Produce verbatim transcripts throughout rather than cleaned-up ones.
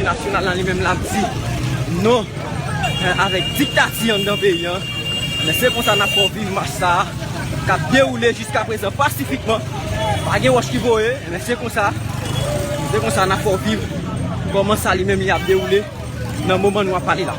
Nasyonal la li menm l ap di non, eh, avèk diktati anndan peyi a. Men se konsa n ap fè w viv mach sa a k ap dewoule jiskaprezan pasifikman. Pa gen wòch ki voye, men se konsa, se konsa n ap fè w viv kòman sa li menm li ap dewoule nan moman nou ap pale la.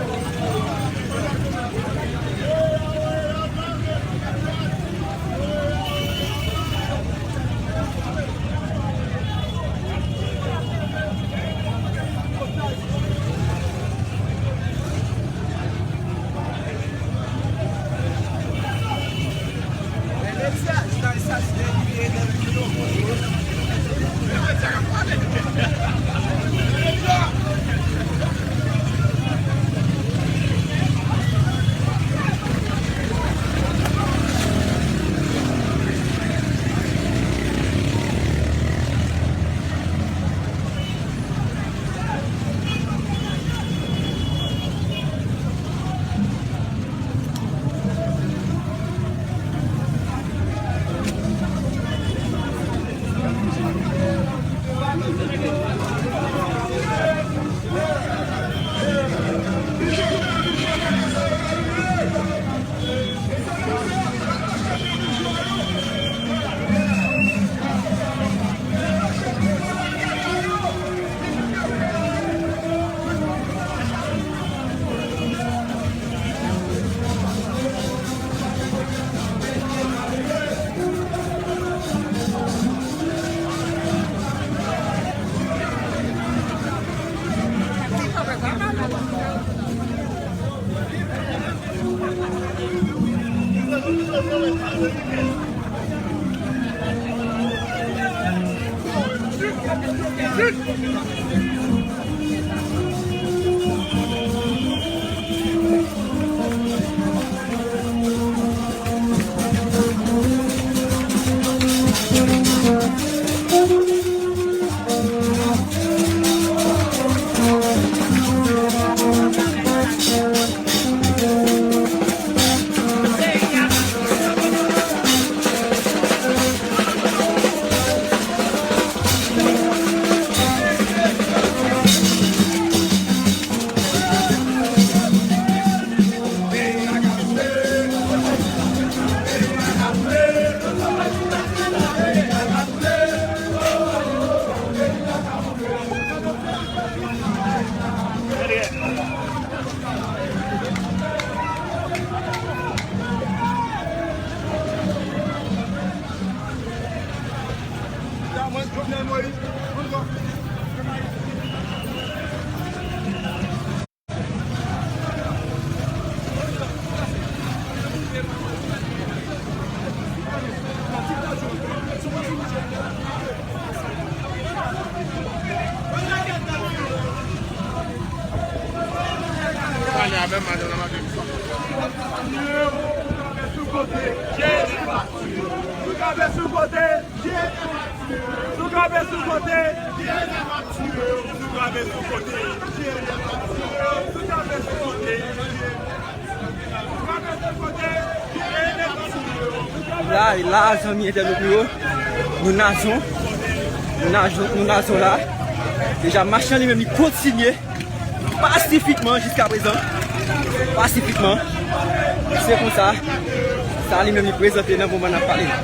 Sou kanpe sou kote, sou kanpe sou kote, sou kanpe sou kote, sou kanpe sou kote. La, la, zanmi entènot nou yo, nou nazon, nou nazon, nou nazon la. Deja, mach lan li menm, li kontinye pasifikman jiskaprezan. Pasifikman. Se konsa, sa li menm li prezante nan moman n ap pale la.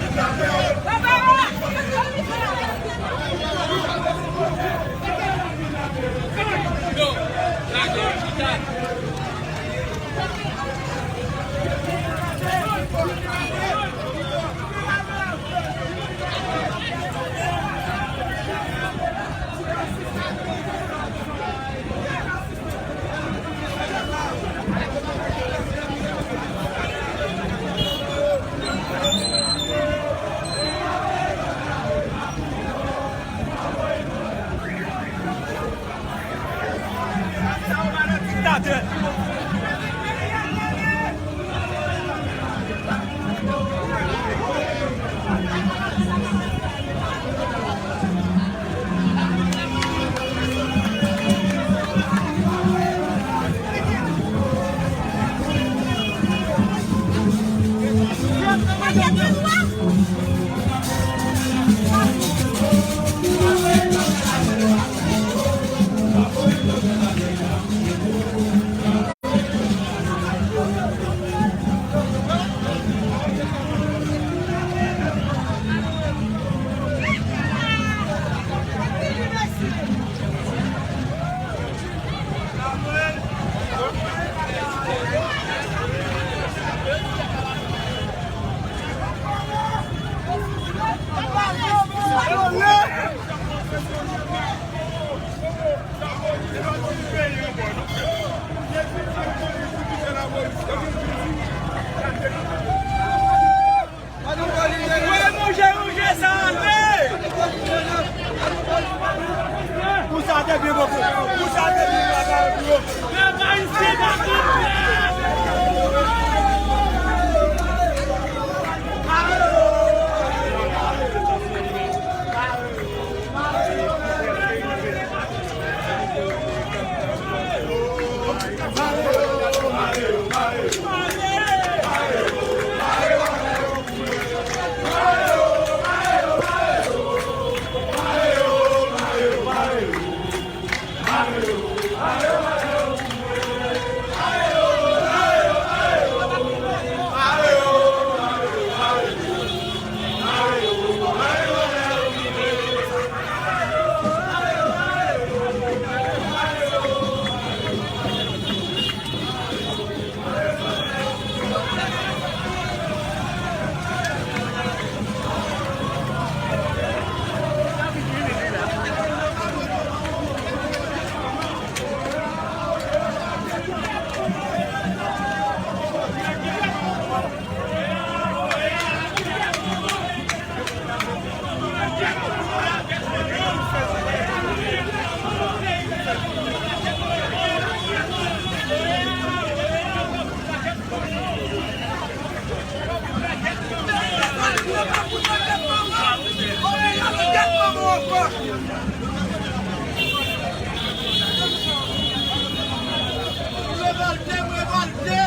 Revòlte, revòlte,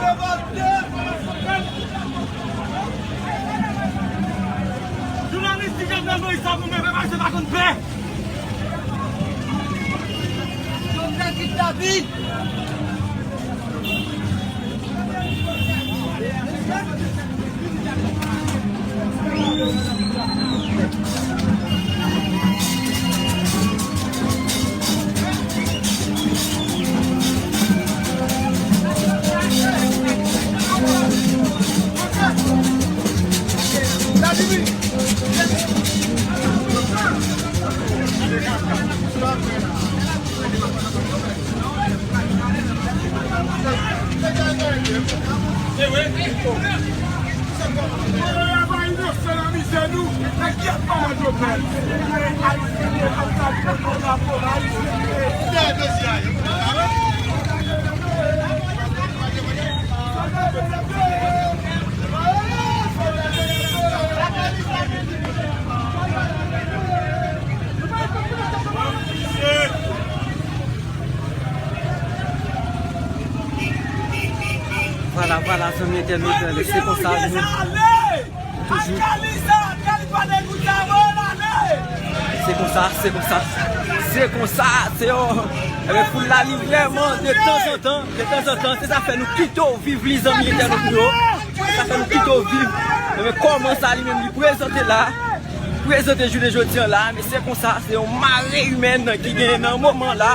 revòlte. Jounalis di Jovenel Moïse sa pou mwen, pèp ayisyen pa konn pè. Jovenel ki ta di. Vwala, vwala, zanmi entènot, se konsa nou toujou. Se konsa, se konsa. Se konsa, se yon. Ebyen, foul la, li vrèman, de tanzantan, de tanzantan, se sa fè nou kite w viv li, zanmi entènot nou yo. Se sa fè nou kite w viv. Ebyen, kòman sa li menm, li prezante la. Prezante jounen jodi an la, men se konsa, se yon mare imèn ki genyen nan moman la.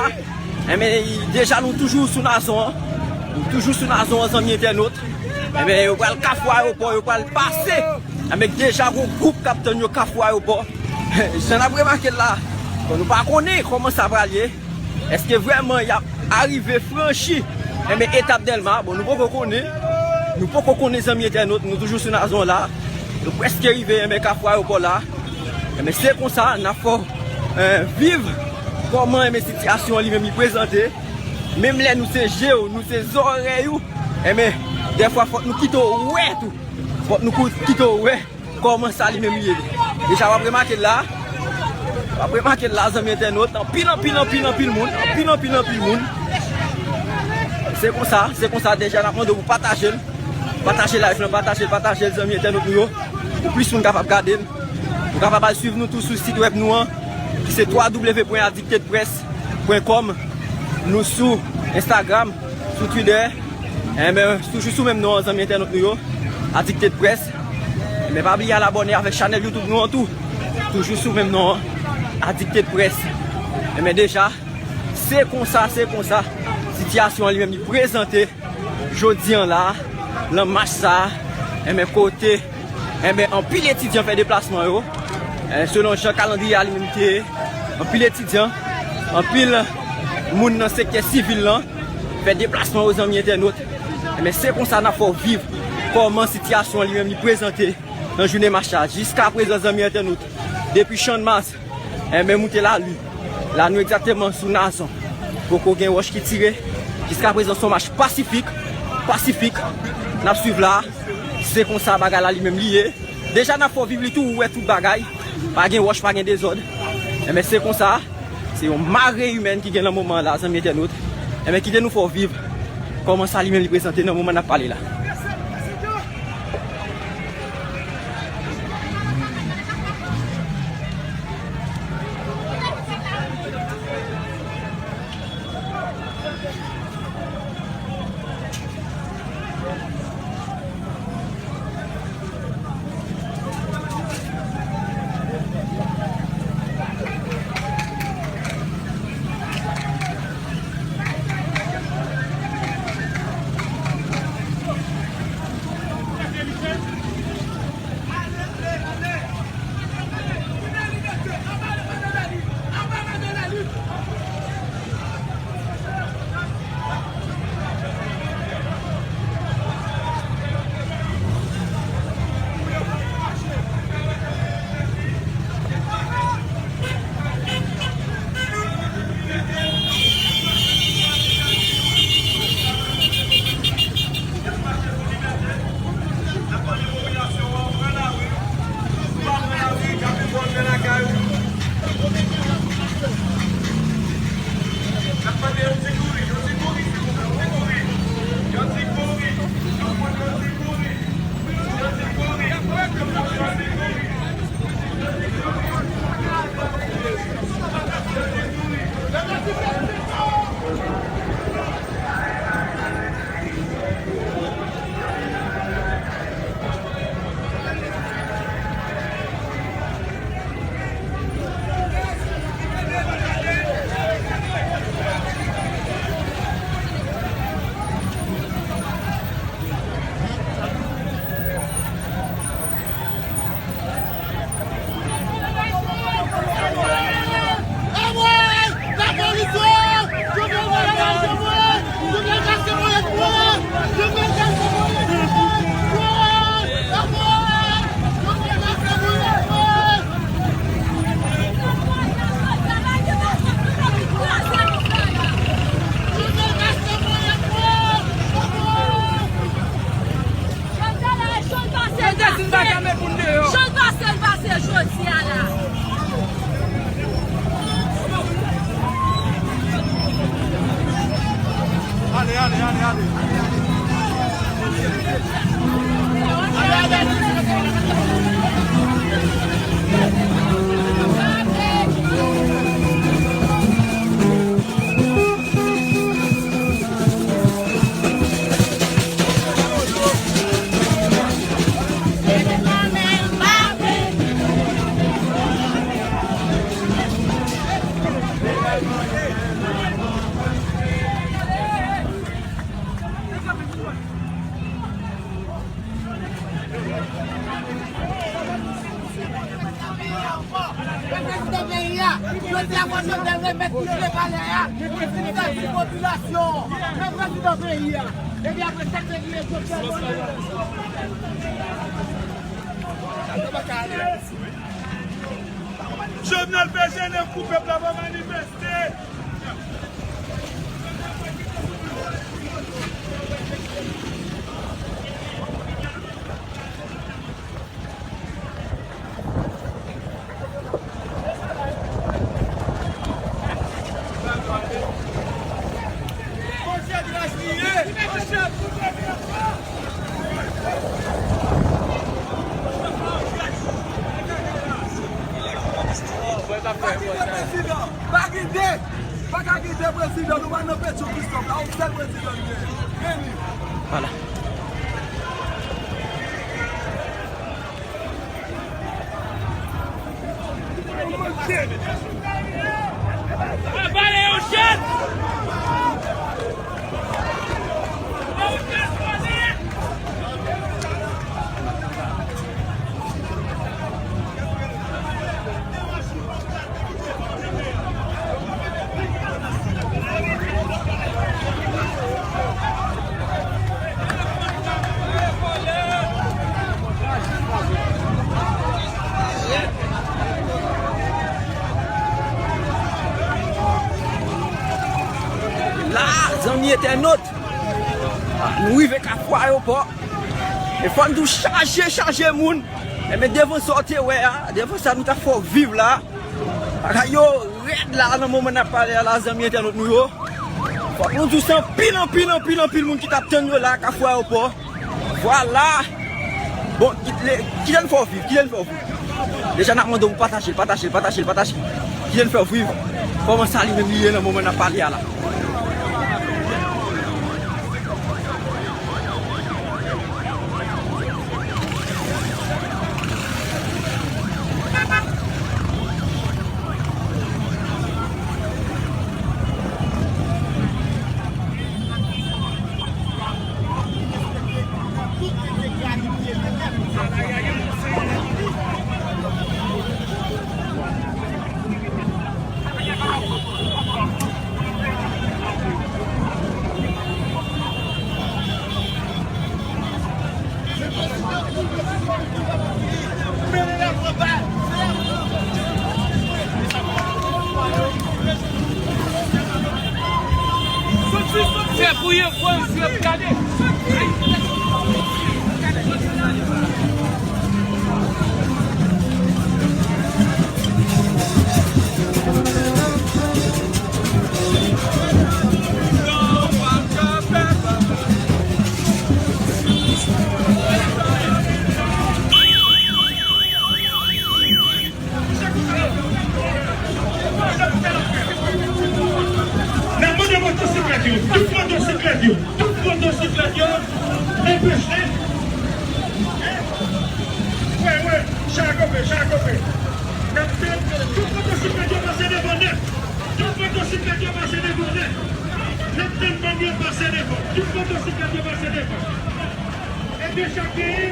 Enben, deja nou toujou sou nazon an. Nou toujou sou nazon an, zanmi entènot. Enben, yo pral Kafou Ayewopò, yo pral pase. Enben, deja gon gwoup k ap tann yo Kafou Ayewopò. Jan n ap remake l la, bon, nou pa konnen kòman sa pral ye. Èske vrèman y ap arive franchi, enben, etap Dèlma? Bon, nou poko konnen. Nou poko konnen, zanmi entènot, nou toujou sou nazon an la. Nou prèske rive, enben, Kafou Ayewopò la. Enben, se konsa, n ap fè w, eh, viv kòman, enben, sitiyasyon an li menm li prezante. Menm lè nou se je w, nou se zòrèy ou, enben, dèfwa fòk nou kite w wè tou. Fòk nou kou-, kite w wè kòman sa li menm li ye. Deja, w ap remake l la. W ap remake l la, zanmi entènot. Anpil, anpil, anpil, anpil moun. Anpil, anpil, anpil moun. Se konsa, se konsa. Deja, n ap mande w pou pataje l. Pataje live lan, pataje l, pataje l, zanmi entènot nou yo. Pou plis moun kapab gade l. Ou kapab al swiv nou tou sou sit wèb nou an, ki se w w w pwen adikte de près pwen kòm. Nou sou Instagram, sou Twitter. Enben, toujou sou menm non an, zanmi entènot nou yo. Adikte de près. Enben, pa bliye al abòne avèk chanèl YouTube nou an tou. Toujou sou menm non an. Adikte de près. Enben, deja, se konsa, se konsa. Sitiyasyon an li menm li prezante. Jodi an la, lan mach sa, enben kote, enben anpil etidyan fè deplasman yo, eh, selon jan kalandriye a li menm te ye, anpil etidyan, anpil moun nan sektè sivil lan fè deplasman yo, zanmi entènot. Enben se konsa n ap fè w viv kòman sitiyasyon an li menm li prezante nan jounen mach la. Jiskaprezan, zanmi entènot, depi Channmas, enben moute Lali. La nou egzakteman sou Nazon. Poko gen wòch ki tire. Jiskaprezan se yon mach pasifik, pasifik. N ap swiv la. Se konsa bagay la li menm li ye. Deja n ap fè w viv li tou, ou wè tout bagay. Pa gen wòch, pa gen dezòd. Enben se konsa. Se yon mare imèn ki gen nan moman an la, zanmi entènot. Enben, kite nou fè w viv kòman sa li menm li prezante nan moman n ap pale la. Jan l pase, l pase jodi a la. Ale, ale, ale, ale. Men prezidan peyi a, jodi a fò Jovenel remèt kle palè a, pou li sèvi popilasyon. Men prezidan peyi a, epi apre sa se vye Jovenel. Jovenel fè Jenèv pou pèp la pa manifeste. Pa gen de prezidan, pa gen de, pa ka gen de prezidan, nou pa nan Petro Christophe la, yon sèl prezidan nou genyen. Men li. Vwala. La, zanmi entènot, nou rive Kafou Ayewopò. E fò n di w chaje, chaje moun. Enben, devan sa w te wè a, devan sa nou t ap fè w viv la. Bagay yo rèd la, nan moman n ap pale a la, zanmi entènot nou yo. Fòk nou di w se anpil, anpil, anpil, anpil moun ki t ap tann yo la, Kafou Ayewopò. Vwala. Bon, ki, le, kite n fè w viv, kite n fè w viv. Deja n ap mande w pou pataje l, pataje l, pataje l, pataje l. Kite n fè w viv kòman sa li menm li ye nan moman n ap pale a la. Fè bouyi fò, m sou ap gade. N ap mande motosiklèt yo, tout motosiklèt yo, tout motosiklèt yo, depeche. Wi, wi, cha kope, cha kope. N ap tann tout motosiklèt yo pase devan nèt. Tout motosiklèt yo pase devan nèt. N ap tann bann yo pase devan. Tout motosiklèt yo pase devan. E de chak peyi.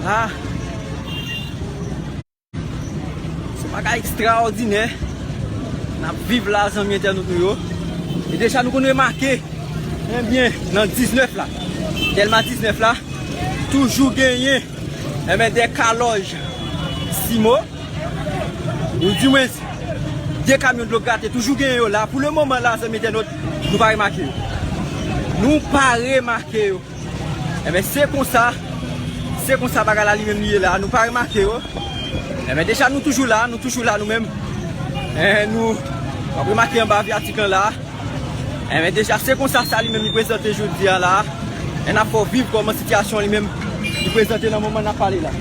Ah. Se yon bagay ekstraòdinè n ap viv la, zanmi entènot nou yo. E deja nou konn remake, ebyen, nan diznèf la, Dèlma diznèf la, toujou genyen, ebyen, de kalòj Simo, ou dimwens, de kamyon dlo grate, toujou genyen yo la. Pou le moman la, zanmi entènot, nou pa remake yo. Nou pa remake yo. Enben, se konsa, se konsa bagay la li menm li ye la. Nou pa remake yo. Enben, deja nou toujou la, nou toujou la nou menm. En, nou, w ap remake anba vyatik lan la. Enben, deja se konsa sa li menm li prezante jodi a la. En, n ap fè w viv kòman sitiyasyon li menm li prezante nan moman n ap pale la.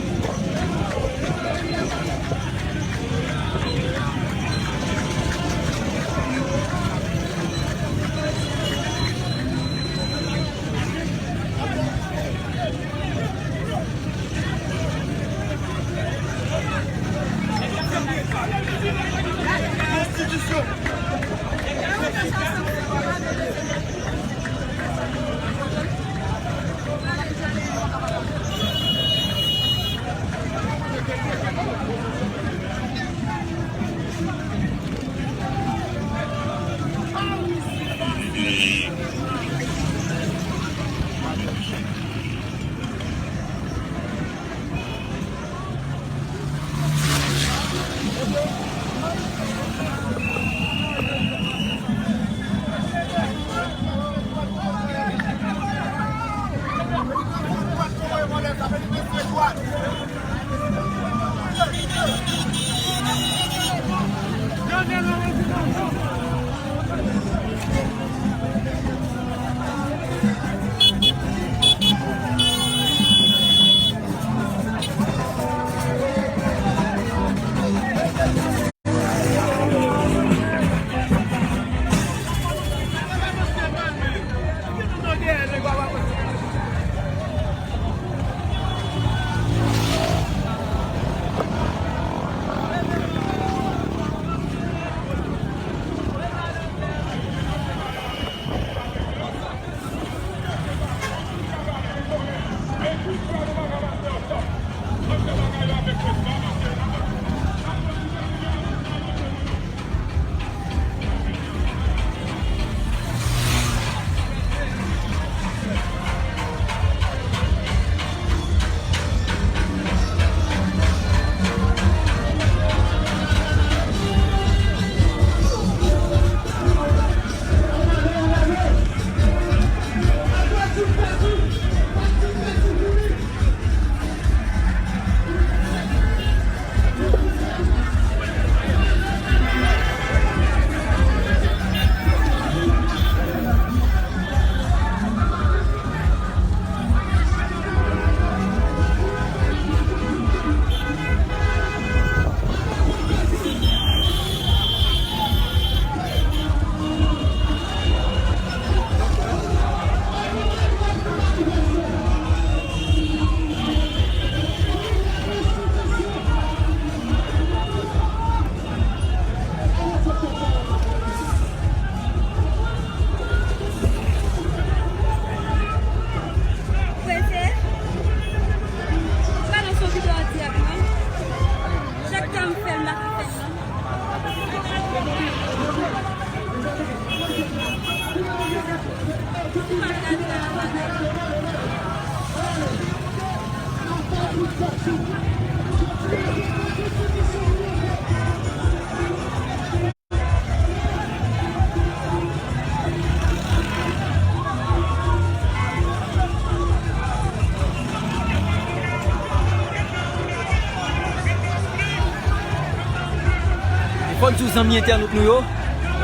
Tou zanmi entènot nou yo,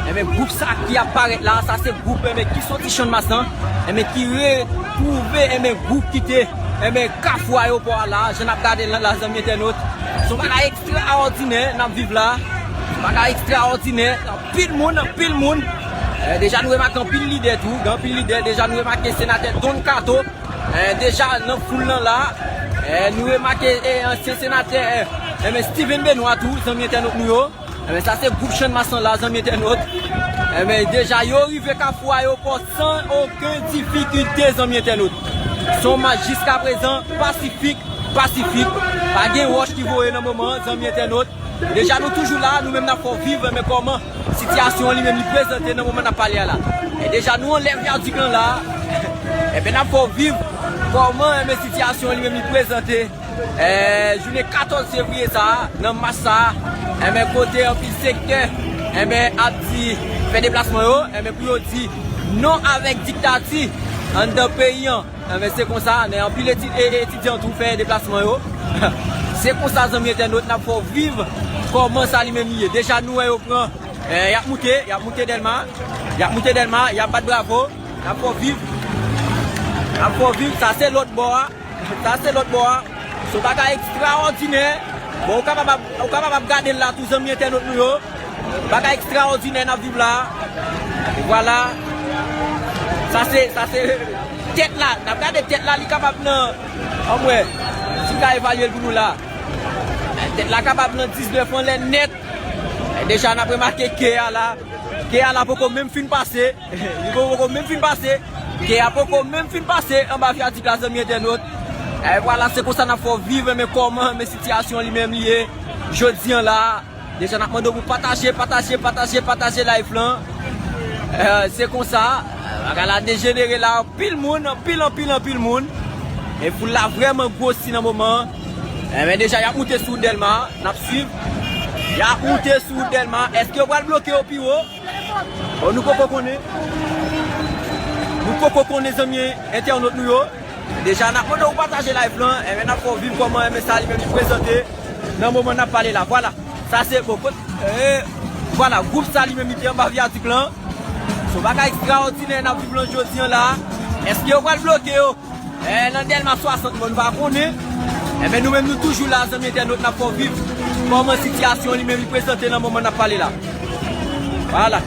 enben, gwoup sa ki ap parèt la, sa se gwoup, enben, ki soti Channmas lan, enben, ki retwouve, enben, gwoup ki te, enben, Kafou Ayewopò a la, jan n ap gade l la, zanmi entènot. Se yon bagay ekstraòdinè n ap viv la. Se yon bagay ekstraòdinè. Anpil moun, anpil moun. Eh, deja nou remake anpil lidè tou. Gen anpil lidè. Deja nou remake senatè Don Kato. Eh, deja nan foul lan la. Eh, nou remake, eh, ansyen senatè, eh, enben, Steven Benoît tou, zanmi entènot nou yo. Enben, sa se gwoup Channmas lan la, zanmi entènot. Enben, deja yo rive Kafou Ayewopò san okenn difikilte, zanmi entènot. Se yon mach jiskaprezan pasifik, pasifik. Pa gen wòch ki voye nan moman an, zanmi entènot. Deja nou toujou la, nou menm n ap fè w viv, enben, kòman sitiyasyon an li menm li prezante nan moman n ap pale a la. E deja nou anlè vyadik lan la, enben, n ap fè w viv kòman, enben, sitiyasyon an li menm li prezante. Eh, jounen katòz fevriye sa a, nan mach sa a, enben, kote anpil sektè, enben, ap di, fè deplasman yo, enben, pou yo di non avèk diktati anndan peyi an. Enben, se konsa, men anpil eti-, e-, etidyan tou fè deplasman yo. Se konsa, zanmi entènot, n ap fè w viv kòman sa li menm li ye. Deja, nou wè yo pran, eh, y ap moute, y ap moute Dèlma, y ap moute Dèlma, y ap bat bravo, n ap fè w viv, n ap fè w viv, sa se lòt bò a. Sa se lòt bò a. Se yon bagay ekstraòdinè. Bon, ou kapab ap, ou kapab ap gade l la tou, zanmi entènot nou yo. Bagay ekstraòdinè n ap viv la. E vwala. Sa se, sa se tèt la. N ap gade tèt la, li kapab nan, ann wè si m ka evalye l pou nou la. Tèt la kapab nan diznèf anlè nèt. E deja n ap remake ke a la. Ke a la poko menm fin pase. Li poko menm fin pase. Ke a poko menm fin pase anba vyadik la, zanmi entènot. E vwala, se konsa n ap fè w viv, men kòman, men sitiyasyon li menm li ye jodi an la. Deja, n ap mande w pou pataje, pataje, pataje, pataje live lan. Eh, se konsa, bagay la dejenere la, anpil moun, anpil, anpil, anpil moun. E foul la vrèman gwosi nan moman an. Enben, deja, y ap moute sou Dèlma, n ap swiv. Y ap moute sou Dèlma. Èske yo pral bloke yo pi wo? Bon, nou poko konnen. Nou poko konnen, zanmi entènot nou yo. Deja, n ap mande w pataje live lan, enben, n ap fè w viv kòman, enben, sa li menm li prezante nan moman n ap pale la. Vwala. Sa se bon. Kot, eh, vwala, gwoup sa li menm li te anba vyadik lan. Se yon bagay ekstraòdinè n ap viv lan jodi an la. Èske yo pral bloke yo? Eh, nan Dèlma swasant, bon, nou pa konnen. Enben, nou menm, nou toujou la, zanmi entènot, n ap fè w viv kòman sitiyasyon li menm li prezante nan moman n ap pale la. Vwala.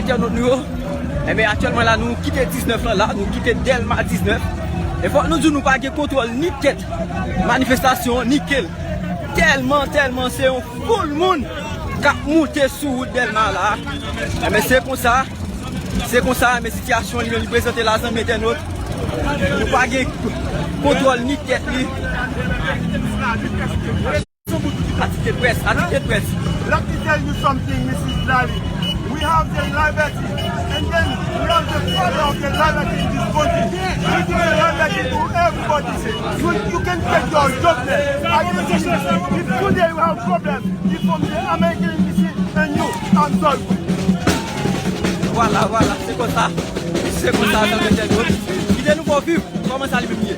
Entènot nou yo, enben, aktyèlman la, nou kite diznèf lan la, nou kite Dèlma diznèf. E fòk nou di nou pa gen kontwòl ni tèt manifestasyon an, ni ke l. Tèlman, tèlman, se yon foul moun k ap moute sou wout Dèlma la. Enben, se konsa, se konsa, men sitiyasyon li menm li prezante la, zanmi entènot. Nou pa gen kontwòl ni tèt li. Atite près, atite près. Let me tell you something, Missus Lali. We have the liberty, and then we have the father of the liberty in this country. We give the liberty to everybody. You, you can take your job there. I can see if today you have problem, you from the American embassy and you, I'm sorry. Vwala, vwala, se konsa. Se konsa, zanmi entènot. Kite nou fè w viv. Kòman sa li menm ye?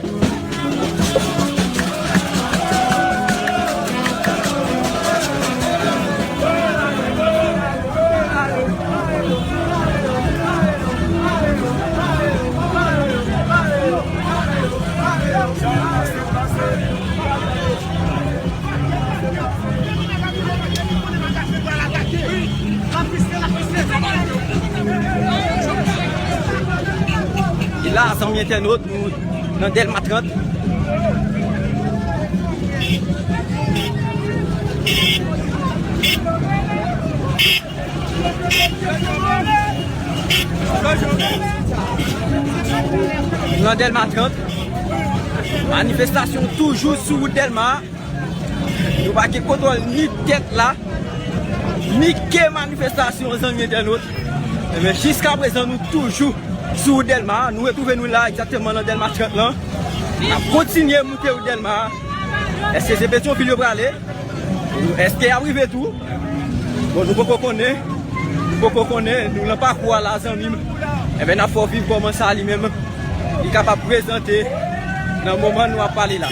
E la, zanmi entènot, nou nan Dèlma trant. Nan Dèlma trant. Manifestasyon toujou sou wout Dèlma. Nou pa gen kontwòl ni tèt la, ni ke manifestasyon, zanmi entènot. Enben, jiskaprezan, nou toujou sou wout Dèlma. Nou retwouve nou la egzakteman nan Dèlma trant lan. N ap kontinye moute wout Dèlma. Èske se Petyonvil yo prale? Èske y ap rive tou? Bon, nou poko konnen. Nou poko konnen. Nou nan pakou a la, zanmi m. Enben, n ap fè w viv kòman sa li menm li kapab prezante nan moman nou ap pale la.